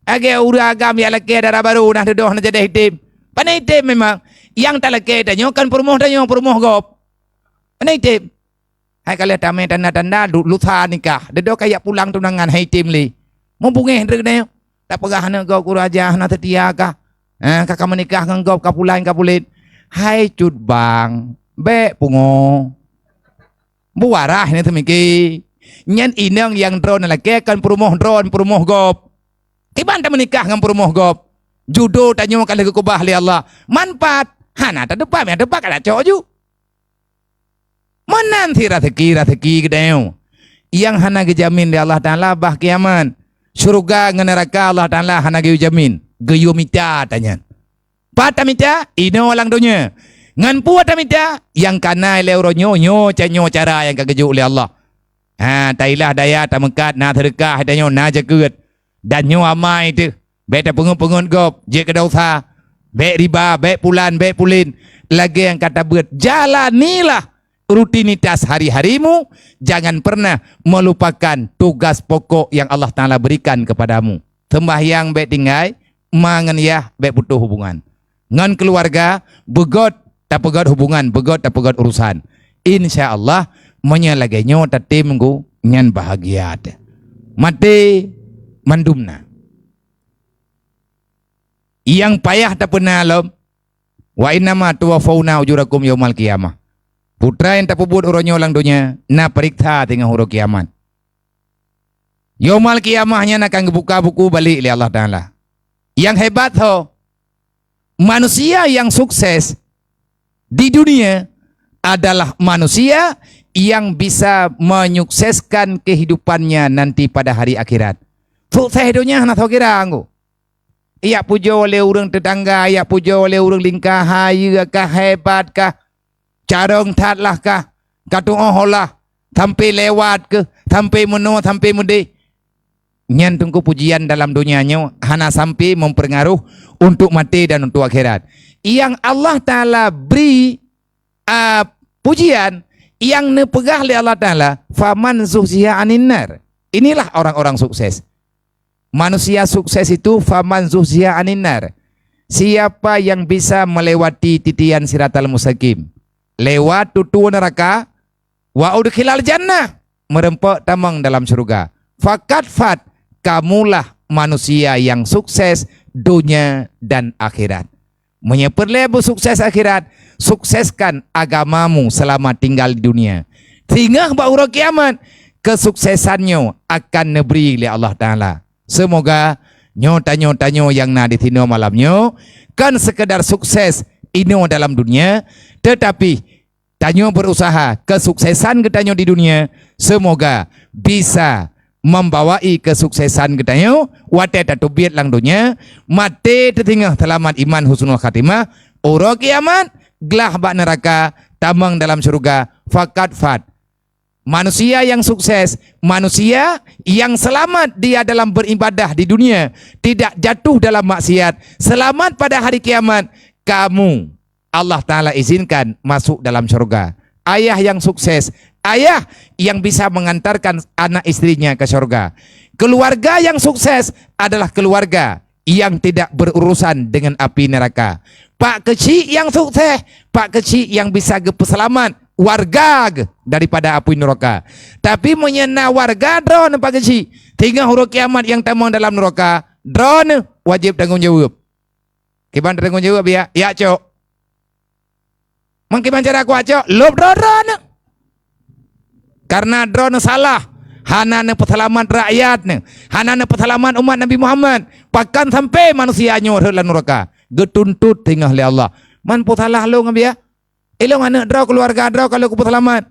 Lagée ureuëng agam jak lakée dara barô na dudoh na jadeh item. Pane item memang. Nyang talakée tanyoe kon peurumoh tanyoe, peurumoh gob. Pane item. Hai ka lheueh tamé tanda-tanda lu-, lusa nikah. Dudoh ka jak pulang tunangan hai item lé. Meubungéh droe nyoe. Tapeugah aneuk gob keu raja hana seutia kah? Eh, ka ka meunikah ngon gob ka pulan ka pulet. Hai cut bang, bék pungo. Buarah nyan teumiki. Nyan inong nyang droe lakée kon peurumoh droe, peurumoh gob. Kiban tameunikah ngon peurumoh gob. Judo tanyoe ka lheueh geukeubah lé Allah. Manfaat hana tateupat, meunan teupat ka tacok ju. Meunan si raseuki-raseuki geutanyoe nyang hana geujamin lé Allah Taala bah kiamat. Syeuruga ngon neuraka Allah Taala hana geuyue jamin, geuyue mita tanyan. Pat tamita? Inoe lam donya. Ngon peue tamita? Nyang kana lé uroe nyoe, nyoe ca-, nyoe cara nyang ka geujok lé Allah. Ha, tailah daya tameukat, na seudeukah tanyoe, na jakeuet. Dan nyoe amai teuh. Bék tapeungeut-peungeut gob, jeuet keu desya. Bék riba, bék pulan, bék pulen. Lagée nyang ka tabeuet, jalanilah rutinitas hari-harimu, jangan pernah melupakan tugas pokok yang Allah Taala berikan kepadamu. Seumbahyang bék tinggai, ma ngon yah bék putôh hubungan. Ngon keuluwarga, beugét tapeugét hubungan, beugét tapeugét urusan. Insya Allah, meunyoe lagée nyoe tatem gu, nyan bahagia teuh. Maté mandum na. Nyang payah tapeuna lom, "Wa innama tuwaffauna ujurakum yaumal qiyamah." Peue nyang tapeubuet uroe nyoe lam donya, na peuriksa teungoh uroe kiamat. Yaumal qiyamah nyan akan geubuka buku balek lé Allah Taala. Nyang hebat ho, manusia yang sukses di dunia adalah manusia yang bisa menyukseskan kehidupannya nanti pada hari akhirat. Sukses donya hana soe kira anggu. Jak pujoe lé ureuëng teutangga, jak pujoe lé ureuëng lingka, hayeue kah, hebat kah, carông that lah kah, ka tuoh lah, sampai lewat keuh, sampai meunoe, sampai meudeh. Nyan teungku pujian dalam donya nyoe hana sampai mempengaruh untuk maté dan untuk akhirat. Nyang Allah Taala bri, a, pujian, nyang neupeugah lé Allah Taala, "Faman zuhziha 'anin nar." Inilah orang-orang sukses. Manusia sukses itu, "Faman zuhziha 'anin nar." Siapa yang bisa melewati titian siratal mustaqim, lewat tutoe neuraka, "wa udkhilal jannah," meureumpok tamong dalam syeuruga. Fakat fat, kamulah manusia yang sukses donya dan akhirat. Meunyoe peureulée beusukses akhirat, sukseskan agamamu seulama tinggal di dunia. Singoh bak uroe kiamat, keusuksesan nyoe akan neubri lé Allah Taala. Seumoga nyoe tanyoe-tanyoe nyang na di sinoe malam nyoe kon seukeudar sukses inoe dalam dunia, teutapi tanyoe beurusaha keusuksesan geutanyoe di dunia, seumoga bisa membawai keusuksesan geutanyoe watée tateubiet lam donya, maté teusingoh seulamat iman husnul khatimah, uroe kiamat glah bak neuraka, tamong dalam syeuruga, fakat fat. Manusia yang sukses, manusia yang selamat dia dalam beribadah di dunia, tidak jatuh dalam maksiat, selamat pada hari kiamat, kamu Allah Taala izinkan masuk dalam syurga. Ayah yang sukses, ayah yang bisa mengantarkan anak istrinya ke syurga. Keluarga yang sukses adalah keluarga yang tidak berurusan dengan api neraka. Pak keuchik nyang sukses, pak keuchik nyang bisa geupeuseulamat warga geuh daripada apui neuraka. Tapi meunyoe na warga droeneuh pak keuchik, singoh uroe kiamat nyang tamong dalam neuraka, droeneuh wajéb tanggong jaweueb. Kiban tanggong jaweueb ya, ya cok. Meukiban cara kuat cok, lôb droe-droe nyoe. Karena droeneuh salah, hana neupeuseulamat rakyat nyoe, hana neupeuseulamat umat Nabi Muhammad, pakon sampai manusia nyoe rhot lam neuraka. Geutuntot teungoh lé Allah. Man peue salah lôn ngon biya? Ilôn aneuk droe, keuluwarga droe ka lheueh kupeuseulamat.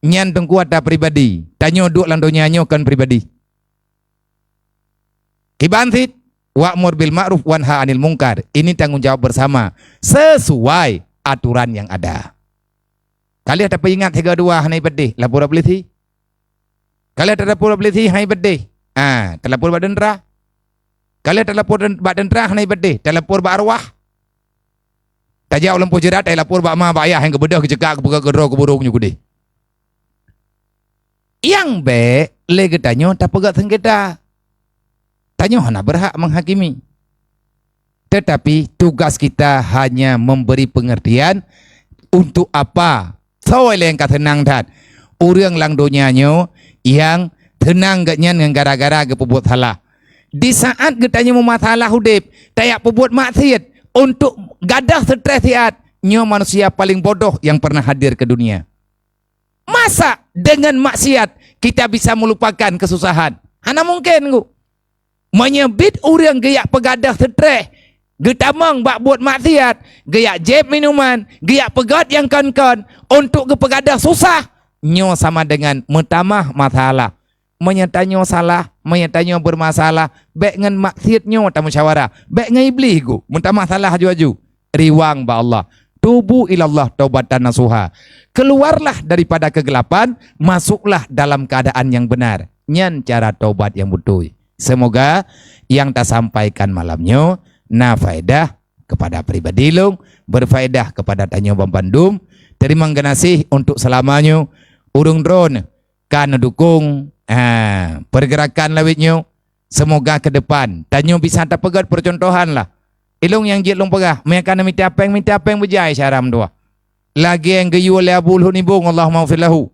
Nyan teungku ata pribadi. Tanyoe duek lam donya nyoe kon pribadi. Kiban cit, wa'mur bil ma'ruf wanha 'anil mungkar. Ini tanggung jawab bersama sesuai aturan yang ada. Ka lheueh tapeuingat sigoe dua hana ipeudeh, lapor bak polisi. Ka lheueh talapor bak polisi hana ipeudeh, ah, talapor bak teuntra. Ka lheueh talapor ten-, bak teuntra hana ipeudeh, talapor bak arwah. Tajak u lampôh jeurat, talapor bak ma bak ayah nyang geubeudôh geuceukak geupeugah keudroe keuburông nyoe keudeh. Nyang bék lé geutanyoe tapeugét seungketa. Tanyoe hana beurhak meuhakimi. Teutapi tugas kita hanya memberi pengertian untuk apa. Soe lé nyang ka seunang that? Ureuëng lam donya nyoe nyang seunang geuhnyan ngon gara-gara geupeubuet salah. Di saat geutanyoe meumasalah udeb, tajak peubuet maksiet untuk gadôh stres siat, nyoe manusia paling bodoh nyang pernah hadir ke dunia. Masa dengan maksiat kita bisa melupakan kesusahan? Hana mungkin, Teungku. Meunyoe biet ureuëng geujak peugadôh stres, geutamong bak buet maksiat, geujak jieb minuman, geujak peugét nyang kon-kon untuk geupeugadôh susah, nyoe sama dengan meutamah masalah. Meunyoe tanyoe salah, meunyoe tanyoe beurmasalah, bék ngon maksiet nyoe tamusyawarah, bék ngon Iblih gu meutamah salah aju-aju. Riwang bak Allah. Tubu ilallah taubatan nasuha. Keluarlah daripada kegelapan, masuklah dalam keadaan yang benar. Nyan cara taubat nyang beutôi. Seumoga nyang tasampaikan malam nyoe na faedah kepada pribadi lôn, berfaedah kepada tanyoe banmandum. Teurimong geunaséh untuk seulama nyoe ureuëng droeneuh ka neudukong, ha, pergerakan lawét nyoe. Seumoga keudepan tanyoe bisa tapeugét peucuntohan lah. Ilôn nyang jeuet lôn peugah, meunyoe ka neumita péng, mita péng beujai syara meutuwah. Lagée nyang geuyue lé Abu Luhut Nibong, Allahumma ghfir lahu.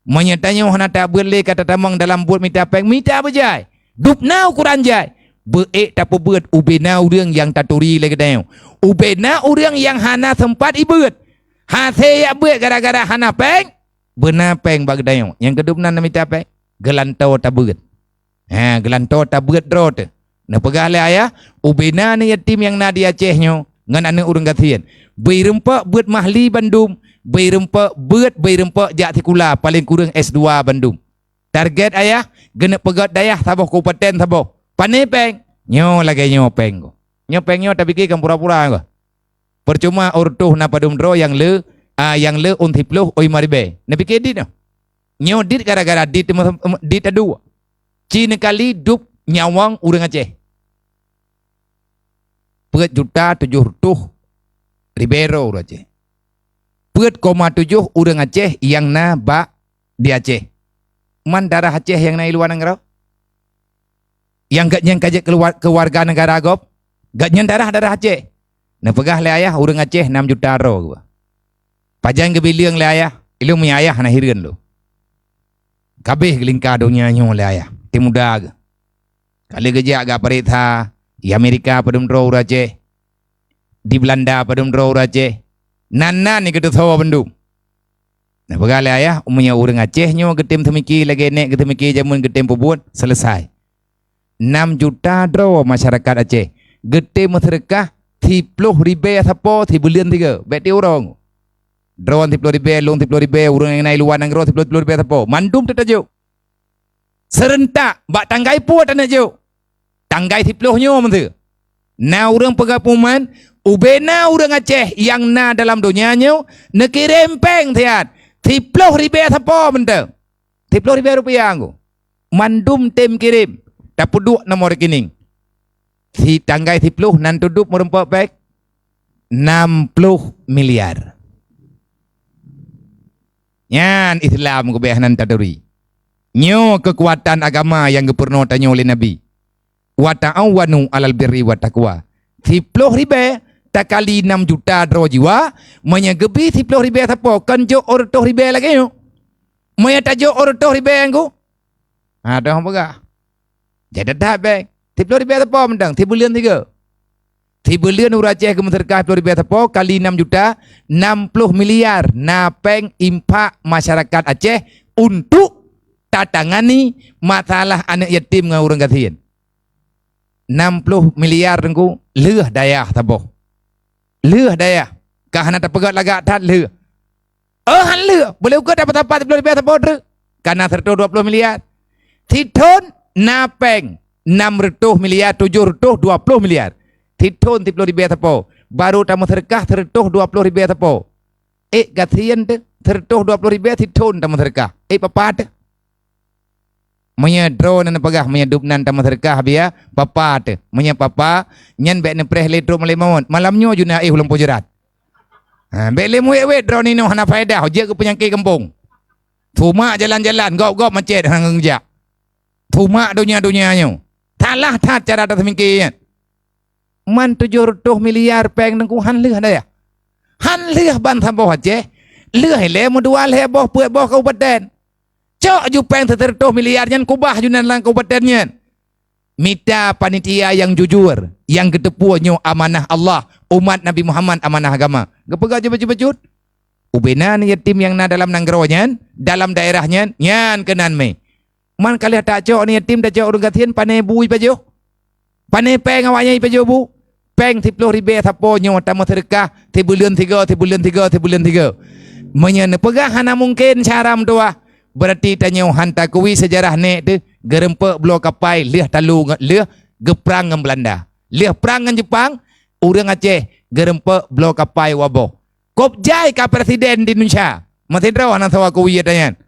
Meunyoe tanyoe hana tabeuet lé ka tatamong dalam buet mita péng, mita beujai. Dubna ukoran jai. Beu-ék tapeubeuet ubena ureuëng nyang taturi lé geutanyoe. Ubena ureuëng nyang hana seumpat ibeuet. Hase jak beuet gara-gara hana péng, beuna péng bak geutanyoe. Nyang keudubna neumita péng, geulantoe tabeuet. Ha, geulantoe tabeuet droe teuh. Neupeugah lé ayah, ubena aneuëk yatim nyang na di Aceh nyoe ngon aneuëk ureuëng gasien. Bri rumpok beuet mahli bandum, bri rumpok beuet, bri rumpok jak sikula paleng kureueng S dua bandum. Target ayah, geuneuk peugét dayah saboh kabupaten saboh. Pane péng? Nyoe lagée nyoe péng ko. Nyoe péng nyoe tapike kan pura-pura ko. Peucuma ôh reutôh na padum droe nyang le, a, nyang le ôn siploh oi maribée. Neupike dit nyoe. Nyoe dit gara-gara dit, dit adu. Ci neukali dub nyawöng ureuëng Aceh. Peuet juta tujoh reutôh ribée droe ureuëng Aceh. Peuet koma tujoh ureuëng Aceh nyang na bak di Aceh. Man darah Aceh nyang na i luwa nanggroe? Nyang gét nyan ka jeuet keu warga negara gob, gét nyan darah-darah Aceh. Neupeugah lé ayah ureuëng Aceh nam juta droe geuh. Pajan geubileueng lé ayah, ilôn meunyoe ayah hana hireuen lôn. Kabeh geulingka donya nyoe lé ayah, ti muda geuh. Ka lheueh geujak geupareksa, i Amerika padum droe ureuëng Aceh. Di Beulanda padum droe ureuëng Aceh. Nan-nan nyang geuteusoe bandum. Nah, peugah lé ayah, meunyoe ureuëng Aceh nyoe geutem seumiki lagée nék geuseumiki jameun geutem peubuet, selesai. Nam juta droe masyarakat Aceh geutem meuseudeukah siploh ribée sapo sibuleuen sigoe, bék tiurong. Droe siploh ribée, lôn siploh ribée, ureuëng nyang na i luwa nanggroe siploh, siploh ribée sapo, mandum teutajok. Seurentak bak tanggai peue taneuk jok? Tanggai siploh nyoe meuseu. Na ureuëng peugah peuman, ubena ureuëng Aceh nyang na dalam donya nyoe neukirém péng siat siploh ribée sapo mantong. Siploh ribée rupiah ngku. Mandum tem kirém, tapeuduek nomor rekening. Si tanggai siploh nan tudub meureumpok péng nam ploh miliar. Nyan Islam keubeh nan taturi. Nyoe keukuatan agama nyang geupeurunoe tanyoe lé Nabi. "Wa ta'awanu 'alal birri wa taqwa." Siploh ribée takali nam juta droe jiwa, meunyoe geubi siploh ribée sapo kon jok ôh reutôh ribée lagée nyoe. Meunyoe tajok ôh reutôh ribée ngku, ha, dong peugah. Jadi that bék. Siploh ribée sapo mantong, sibuleuen sigoe. Sibuleuen ureuëng Aceh geumeuseudeukah siploh ribée sapo kali nam juta, nam ploh miliar na péng infak masyarakat Aceh untuk tatangani masalah aneuëk yatim ngon ureuëng gasien. Nam ploh miliar teungku lheueh dayah saboh. Lheueh dayah. Ka hana tapeugét lagak that lheueh. Oh, han lheueh, boleh ukeue dapat-dapat siploh ribée sapo treuk. Kana seratus dua puluh miliar. Sithon na péng enam ratus miliar, tujuh ratus dua puluh miliar. Sithon siploh ribée sapo. Baru tameuseudeukah seratus dua puluh ribée sapo. Ék gasien teuh, seratus dua puluh ribée sithon tameuseudeukah. Ék papa teuh. Meunyoe droeneuh neupeugah, meunyoe dub nan tameuseudeukah bia, papa teuh. Meunyoe papa, nyan bék neupreh lé trok malée mawöt. Malam nyoe juna éh ulôn pujeurat. Ha, bék lé muwét-wét droeneuh nyoe hana faedah, jeuet keu peunyakét gampông. Tumak jalan-jalan, gob-gob macet hana geujak. Tumak donya-donya nyoe. Salah that cara taseumike nyan. Man tujoh reutôh miliar péng teungku han lheueh dayah. Han lheueh ban saboh Aceh, lheueh ilée meudua lhée boh peuet boh kabupaten. Cok ju péng sireutôh miliar nyan kubah ju nan lam kabupaten nyan. Mita panitia nyang jujur, nyang geuteupeue nyoe amanah Allah, umat Nabi Muhammad amanah agama. Geupeugah ju bacut-bacut. Ubena aneuk yatim nyang na dalam nanggroe nyan, dalam daerah nyan, nyan keunan mé. Man ka lheueh tacok aneuk yatim, tacok ureuëng gasien, pane bu jipajoh? Pane péng awaknyan jipajoh bu? Péng siploh ribée sapo nyoe tameuseudeukah sibuleuen sigoe, sibuleuen sigoe, sibuleuen sigoe. Meunyoe neupeugah hana mungken cara meutuwah, beurati tanyoe han takui seujarah nék teuh geurumpok bloe kapai lheueh talu ngon, lheueh geuprang ngon Beulanda. Lheueh prang ngon Jeupang, ureuëng Aceh geurumpok bloe kapai u Aboh. Kop jai ka presiden di Indonesia, meusidroe hana sawa kui ata nyan.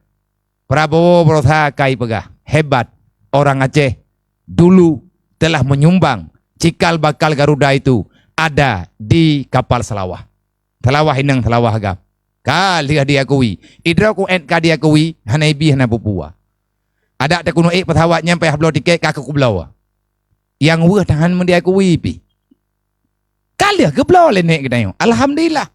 Prabowo berusaha kai peugah, hebat, orang Aceh dulu telah menyumbang cikal bakal Garuda itu ada di kapal Seulawah. Seulawah inong, Seulawah agam. Ka lheueh diakui. Idroe ku ék ka diakui, hana ibi hana peue-peue. Adak takeuneuk ék pesawat nyang payah bloe tiket ka keu kubloe. Nyang weueh tahan meudiakui pih. Ka lheueh geubloe lé nék geutanyoe. Alhamdulillah.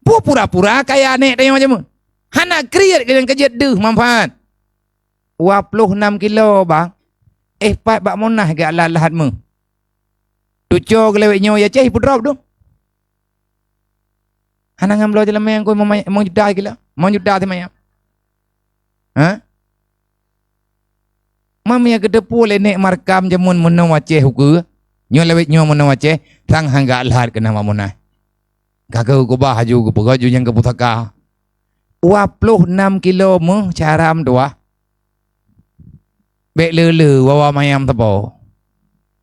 Peue pura-pura kaya nék tanyoe jameun? Hana kriet keu nyang keujeuet deuh manfaat. Dua ploh enam kilo, bang. Éh, pat bak Monas geuh alat lahat meuh. Tuco geulewet nyoe ya ceh peudrop tu. Hana ngon bloe jeulamé nyang kon limong juta kilo. Limong juta simayam. Ha? Mam ya geuteupeue lé nék markam jameun meunoe Aceh ukeue. Nyoe lewet nyoe meunoe Aceh, sang hangga lhat keunan bak Monas. Ka geukeubah aju geupeugah ju nyang geupusaka. Dua ploh enam kilo meuh cara meutuwah. Bék le-le wawa mayam teupeu.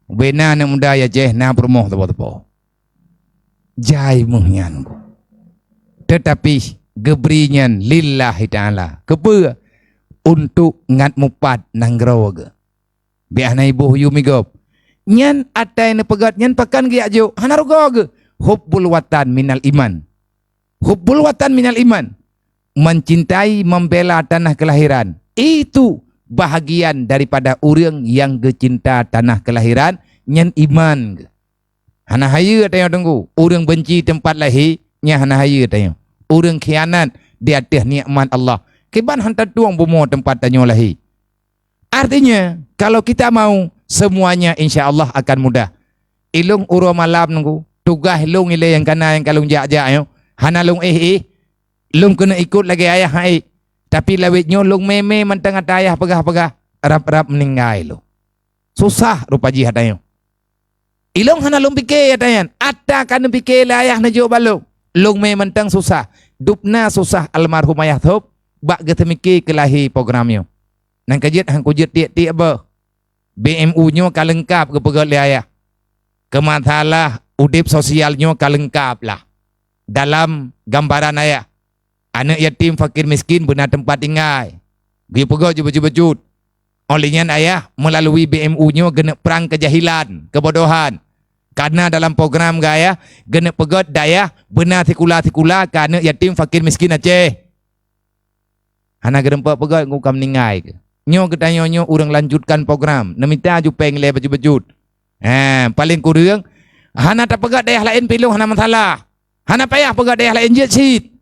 Ubena aneuk muda ya ceh na peurumoh teupeu-teupeu. Jai meuh nyan. Teutapi geubri nyan lillahi ta'ala. Keupeue? Untuk ngat mupat nanggroe geuh. Bék hana iboh yum igop. Nyan atai neupeugét nyan pakon geujak jok, hana rugoe geuh. Hubbul watan minal iman. Hubbul watan minal iman. Mencintai, membela tanah kelahiran. Itu bahagian daripada ureuëng nyang geucinta tanah kelahiran, nyan iman geuh. Hana hayeue tanyoe teungku, ureuëng beunci teumpat lahé, nyan hana hayeue tanyoe. Ureuëng khianat di ateueh nikmat Allah, kiban han tatueng bumoe teumpat tanyoe lahé. Artinya, kalau kita mau, semuanya insya Allah akan mudah. Ilong uroe malam teungku, Tugaih lôn ilée nyang kana nyang ka lôn jak-jak nyoe, hana lôn éh-éh. Lôn keuneuk ikot lagée ayah han ék. Tapi lawét nyoe lôn mé-mé mantong ata ayah peugah-peugah, rab-rab meuninggai lôn. Susah rupa jih ata nyoe. Ilôn hana lôn pike ata nyan. Ata ka neupike lé ayah neujok bak lôn. Lôn mé mantong susah. Dubna susah almarhum ayah Thop bak geuteumike keu lahé program nyoe. Nyang keujeuet han kujeuet tiek-tiek beuh. B M U nyoe ka leungkap geupeugét lé ayah. Keu masalah udeb sosial nyoe ka leungkap lah. Dalam gambaran ayah, aneuëk yatim, fakir miskin beuna teumpat tinggai. Geupeugét jeuet-jeuet. Óh lheueh nyan ayah meulalui B M U nyoe geuneuk prang keujahilan, keubodohan. Kareuna dalam program geuh ayah geuneuk peugét dayah beuna sikula-sikula keu aneuëk yatim, fakir miskin Aceh. Hana geurumpok peugét ngon ka meuninggai keuh. Nyoe geutanyoe nyoe ureuëng lanjutkan program, neumita ju péng lé bacut-bacut. Ha, paleng kureueng, hana tapeugét dayah laén pih lôn hana masalah. Hana payah peugét dayah laén jeuet cit.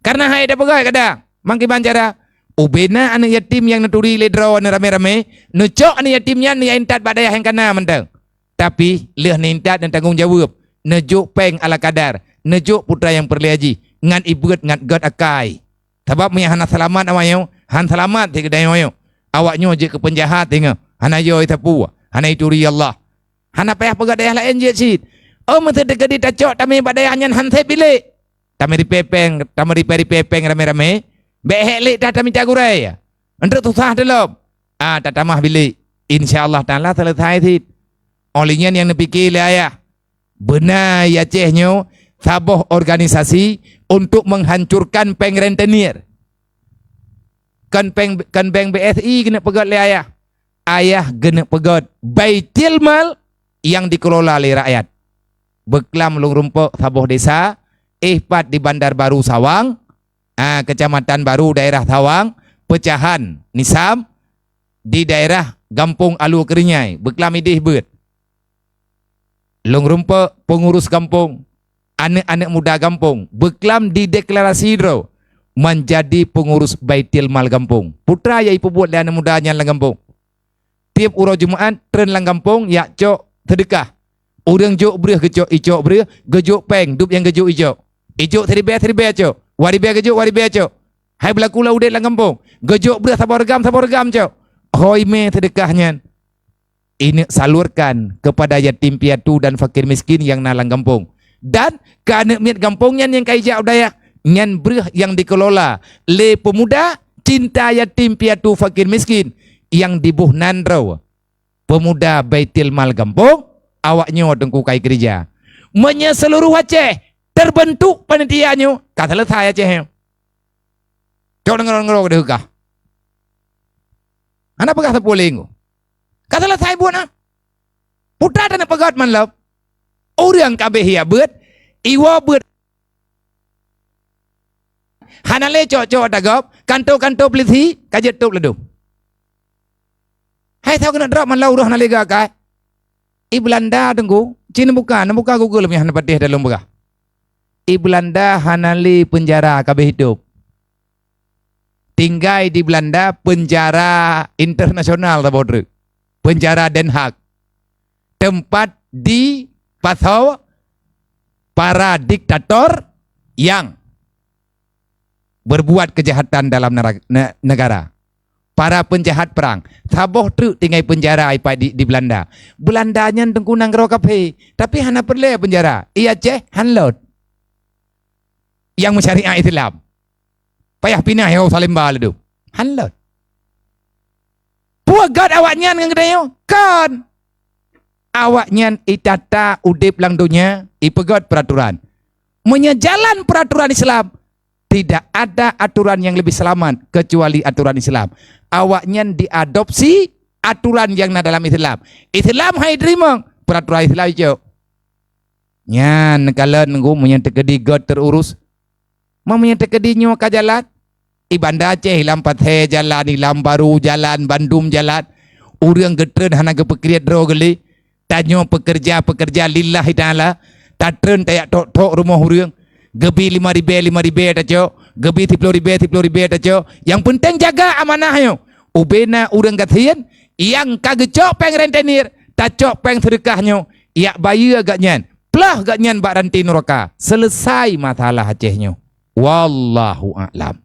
Kareuna hai tapeugét kadang, mangkiban cara, ubena aneuëk yatim nyang neuturi lé droe neuramé-ramé, neucok aneuëk yatim nyan neuintat bak dayah nyang kana mantong. Tapi, lheueh neuintat neutanggong jaweueb, neujok péng ala kadar, neujok putra nyang peureulée jih, ngat ibeuet ngat gét akai. Sabab meunyo hana seulamat awaknyoe, han seulamat si geutanyoe nyoe. Awaknyoe jeuet keu peunjahat singoh, hana yo sapeue, hana ituri Allah. Hana payah peugét dayah laén jeuet cit. Oh, meuseuti keudeh tacok tamé bak dayah nyan han sép bilék. Tameuripée péng, tameuripée-ripée péng ramé-ramé, bék hék lék that tamita gurée. Enteuk susah teulom. Ah, tatamah bilék. Insya Allah Taala seuleusai cit. Óh lheueh nyan nyang neupike lé ayah. Beuna i Aceh nyoe saboh organisasi untuk menghancurkan péng rentenir. Kon péng, kon bank B S I geuneuk peugét lé ayah. Ayah geuneuk peugét Baitul Mal yang dikelola lé rakyat. Beuklam lôn rumpok saboh desa, éh pat di Bandar Baru Sawang, ah, Kecamatan Baru, daerah Sawang, peucahan Nisam, di daerah Gampông Alue Keurinyai, beuklam idéh beuet. Lôn rumpok peungurus gampông, aneuëk-aneuëk muda gampông, beuklam dideklarasi droe manjadi peungurus Baitul Mal gampông. Peue teuma nyang ipeubuet lé aneuëk muda nyan lam gampông? Tieb uroe Jumat, treun lam gampông, jak cok seudeukah. Ureuëng jok breueh geucok, icok breueh, geujok péng, dub nyang geujok icok. Ijok siribée, siribée cok. Dua ribée geujok, dua ribée cok. Hai beulaku lam udeb lam gampông, geujok breueh saboh reugam, saboh reugam cok. Hôi mé seudeukah nyan. Ineuk salurkan keupada yatim piatu dan fakir miskin nyang na lam gampông. Dan keu aneuëk miet gampông nyan nyang ka ijak u dayah, nyan breueh nyang dikelola lé peumuda cinta yatim piatu fakir miskin nyang diboh nan droe. Peumuda Baitul Mal gampông, awaknyoe teungku ka ikeurija. Meunyoe seuluruh Aceh teubeuntuk panitia nyoe, ka seuleusai Aceh nyoe. Cok deungoe-deungoe deuh kah. Hana peugah sapeue lé nyoe. Ka seuleusai buet na. Peue teuma taneuk peugét man lom. Ureuëng ka abéh hiya beuet, iwoe beuet. Hana lé cok-cok ata gob, kanto-kanto polisi ka jeuet tôb ladôm. Hai soe keuneuk drop man lom uroe hana lé geuakai. I Beulanda teungku, ci neubuka, neubuka Google meuh hana patéh dalam beurah. I Beulanda hana lé peunjara ka abéh itôb. Tinggai di Beulanda peunjara internasional saboh treuk. Peunjara Den Haag. Teumpat dipasoe para diktator nyang berbuat kejahatan dalam nera-, ne-, negara. Para penjahat perang. Saboh treuk tinggai peunjara ipat di, di Beulanda. Beulanda nyan teungku nanggroe kaphé, tapi hana peureulée peunjara. I Aceh han lôt. Nyang meusyariat Islam. Payah pinah Yerusalem ba ladôm. Han lôt. Peue gét awaknyan ngon geutanyoe? Kon. Awaknyan itata udeb lam donya, ipeugét peuraturan. Meunyoe jalan peuraturan Islam, tidak ada aturan yang lebih selamat kecuali aturan Islam. Awaknyan diadopsi aturan nyang na dalam Islam. Islam hai teurimong, peuraturan Islam icok. Nyan neukalon nunggu meunyoe teukeudi gét teururus. Meunyoe teukeudi nyoe ka jalan, i Banda Aceh, i Lam Pasé jalan, i Lam Baru jalan, bandum jalan. Ureuëng geutreun hana geupeukriet droe geulé. Tanyoe peukeureuja-peukeureuja lillahi ta'ala. Tatreun tajak thok-thok rumoh ureuëng. Geubi lima ribée, lima ribée tacok. Geubi siploh ribée, siploh ribée tacok. Nyang peunteng jaga amanah nyoe. Ubena ureuëng gasien nyang ka geucok péng rentenir, tacok péng seudeukah nyoe, jak bayeue gobnyan. Lah gobnyan bak ranté nuraka. Seuleusai masalah Aceh nyoe. Wallahu a'lam.